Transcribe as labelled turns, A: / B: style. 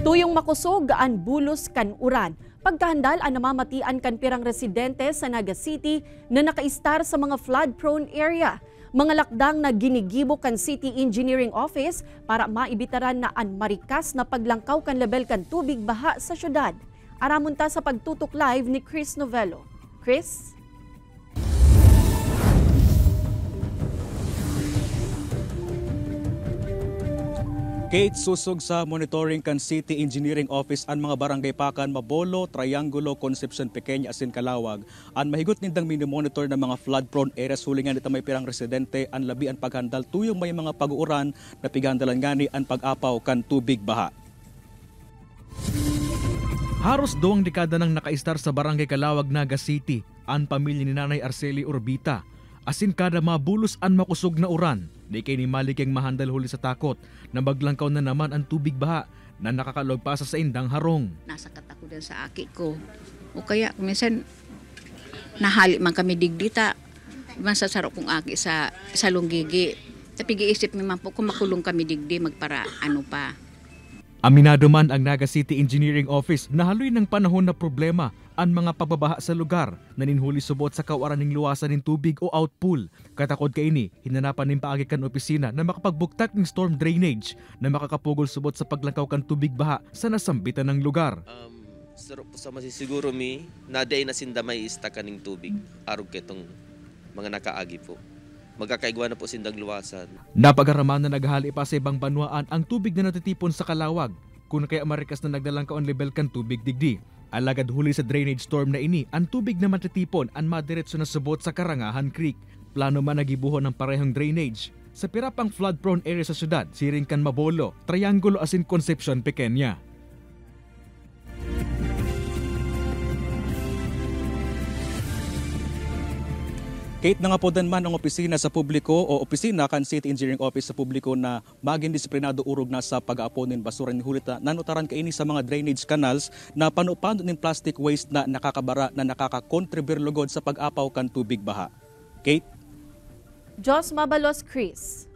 A: Tuyong makusog ang bulos kan uran. Pagkahandal ang namamatian kan pirang residente sa Naga City na nakaistar sa mga flood-prone area. Mga lakdang na ginigibo kan City Engineering Office para maibitaran na ang marikas na paglangkaw kan level kan tubig baha sa syudad. Aramon ta sa pagtutok live ni Chris Novello. Chris?
B: Kate, susog sa monitoring kan City Engineering Office ang mga barangay Pakan, Mabolo, Triangulo, Concepcion Pequeña asin Kalawag. Ang mahigot nindang mini-monitor ng mga flood-prone areas hulingan ito may pirang residente ang labi ang paghandal tuyong may mga pag-uuran na pighandalan ngani ang pag-apaw kan tubig baha.
C: Haros 2 dekada nang nakaistar sa barangay Kalawag, Naga City ang pamilya ni Nanay Arceli Orbita. Asin kada mabulos ang makusog na uran, di kay ni Malikeng mahandal huli sa takot na maglangkaw na naman ang tubig baha na nakakalog pa sa indang harong.
D: Nasakat ako din sa aki ko. O kaya minsan nahali man kami digdita, masasaro kong aki sa lunggigi. Tapi giisip mi man po kung makulong kami digdi magpara ano pa.
C: Aminado man ang Naga City Engineering Office na haloy ng panahon na problema ang mga pagbabaha sa lugar na ninhuli subot sa kawaran ng luwasan ng tubig o outpool. Katakod kaini, hinanapan ng paagi kan opisina na makapagbuktak ng storm drainage na makakapugol subot sa paglangkaw kan tubig baha sa nasambitan ng lugar.
E: Saro po sa masisiguro mi, naday na sinda may istakan ng tubig arog ketong mga nakaagi po. Magkakaigwa na po sindang luwasan.
C: Napagaraman na naghali pa sa ibang banwaan ang tubig na natitipon sa Kalawag. Kung kaya marikas na nagdalang kaon level kan tubig digdi. Alagad huli sa drainage storm na ini, ang tubig na matitipon ang madiretso na subot sa Karangahan Creek. Plano man nagibuho ng parehong drainage. Sa pirapang flood-prone area sa syudad, siring kan Mabolo, Triangulo asin Concepcion Pequeña.
B: Kate, nangapodan man ang opisina sa publiko o opisina kan City Engineering Office sa publiko na maging disiplinado urog na sa pag-aapon nin basura ni hulita nanutaran kaini sa mga drainage canals na pano-pano nin plastic waste na nakakabara na nakakakontribir lugod sa pag-apaw kan tubig baha. Kate?
A: Jos Mabalos, Chris.